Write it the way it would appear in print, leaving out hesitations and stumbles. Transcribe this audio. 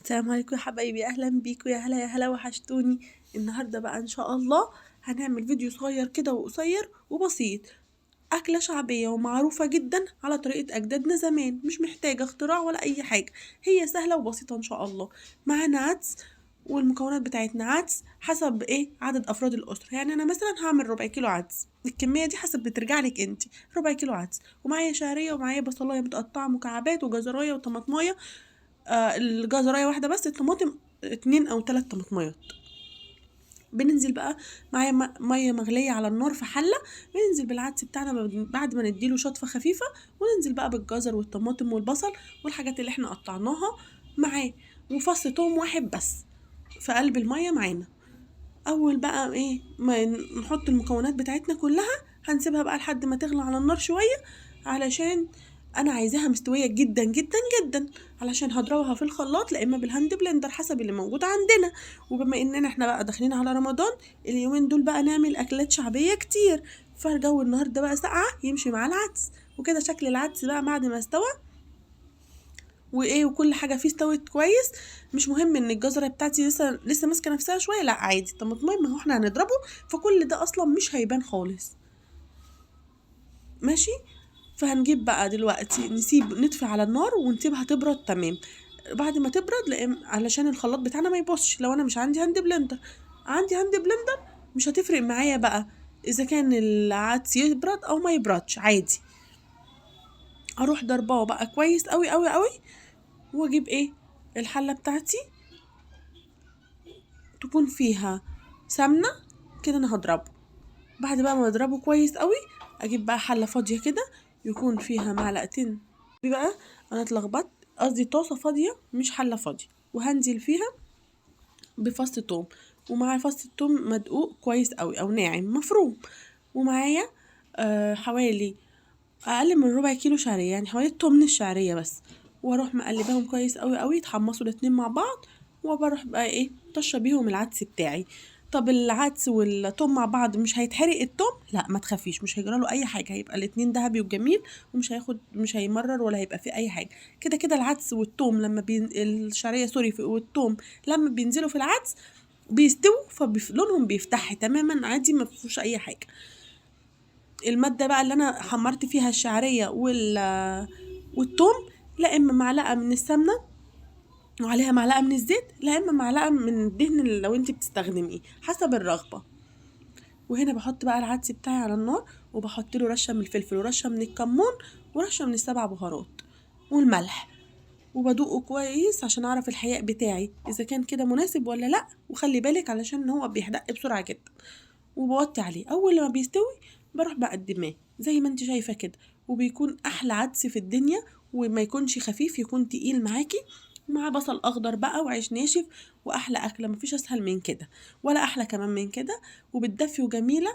السلام عليكم يا حبايبي، اهلا بيكم، يا هلا يا هلا، وحشتوني. النهارده بقى ان شاء الله هنعمل فيديو صغير كده وقصير وبسيط، اكله شعبية ومعروفة جدا على طريقه اجدادنا زمان، مش محتاجه اختراع ولا اي حاجة، هي سهلة وبسيطة ان شاء الله. معانا عدس، والمكونات بتاعتنا عدس حسب ايه عدد افراد الاسرة، يعني انا مثلا هعمل ربع كيلو عدس، الكمية دي حسب بترجع لك انت، ربع كيلو عدس، ومعايا شعرية ومعايا بصلايه متقطعه مكعبات وجزرايه وطماطمايه، الجزرايه واحدة بس، الطماطم 2 او 3 طماطمايات. بننزل بقى معايا مية مغليه على النار في حله، بننزل بالعدس بتاعنا بعد ما نديله شطفه خفيفة، وننزل بقى بالجزر والطماطم والبصل والحاجات اللي احنا قطعناها معاه، وفص توم واحد بس في قلب المية معانا. اول بقى ايه ما نحط المكونات بتاعتنا كلها، هنسيبها بقى لحد ما تغلى على النار شوية، علشان انا عايزاها مستوية جدا جدا جدا، علشان هضربها في الخلاط لا اما بال hand blender حسب اللي موجود عندنا. وبما اننا احنا بقى داخلين على رمضان اليومين دول بقى نعمل اكلات شعبية كتير، فالجو النهارده بقى ساقعه يمشي مع العدس وكده. شكل العدس بقى بعد ما استوى وايه وكل حاجة فيه استوت كويس، مش مهم ان الجزره بتاعتي لسه ماسكه نفسها شوية، لا عادي، الطماطم ما هو احنا هنضربه فكل ده اصلا مش هيبان خالص، ماشي. فهنجيب بقى دلوقتي نطفي على النار ونسيبها تبرد تمام. بعد ما تبرد علشان الخلاط بتاعنا ما يبصش، لو انا مش عندي hand blender، عندي hand blender مش هتفرق معايا بقى اذا كان العدس يبرد او ما يبردش عادي. اروح ضرباه بقى كويس قوي قوي قوي، واجيب ايه الحلة بتاعتي تكون فيها سمنه كده، انا هضربه. بعد بقى ما اضربه كويس قوي اجيب بقى حله فاضية كده يكون فيها معلقتين، بقى انا اتلخبطت، قصدي طاسه فاضية مش حله فاضية، وهنزل فيها بفص توم، ومع فص التوم مدقوق كويس قوي او ناعم مفروم، ومعايا حوالي اقل من ربع كيلو شعرية، يعني حوالي تمن الشعرية بس، واروح مقلباهم كويس قوي قوي يتحمصوا الاتنين مع بعض، وبروح بقى ايه طشه بيهم العدس بتاعي. طب العدس والثوم مع بعض مش هيتحرق الثوم؟ لا ما تخافيش، مش هيجرى له اي حاجة، هيبقى الاتنين ذهبي وجميل، ومش هياخد، مش هيمرر ولا هيبقى فيه اي حاجة. كده كده العدس والثوم لما الشعرية sorry والثوم لما بينزلوا في العدس بيستووا، فلونهم بيفتح تماما عادي، ما فيهوش اي حاجة. المادة بقى اللي انا حمرت فيها الشعرية والثوم، لا اما معلقه من السمنة وعليها معلقه من الزيت، لا اما معلقه من الدهن اللي لو انت بتستخدميه حسب الرغبة. وهنا بحط بقى العدس بتاعي على النار، وبحط له رشه من الفلفل ورشه من الكمون ورشه من السبع بهارات والملح، وبدوقه كويس عشان اعرف الحياء بتاعي اذا كان كده مناسب ولا لا، وخلي بالك علشان هو بيحدق بسرعة جدا. وبوطي عليه، اول لما بيستوي بروح بقدماه زي ما انت شايفه كده، وبيكون احلى عدس في الدنيا، وما يكونش خفيف، يكون تقيل معاكي، ومع بصل اخضر بقى وعيش ناشف، واحلى اكله، مفيش اسهل من كده ولا احلى كمان من كده، وبتدفي وجميلة.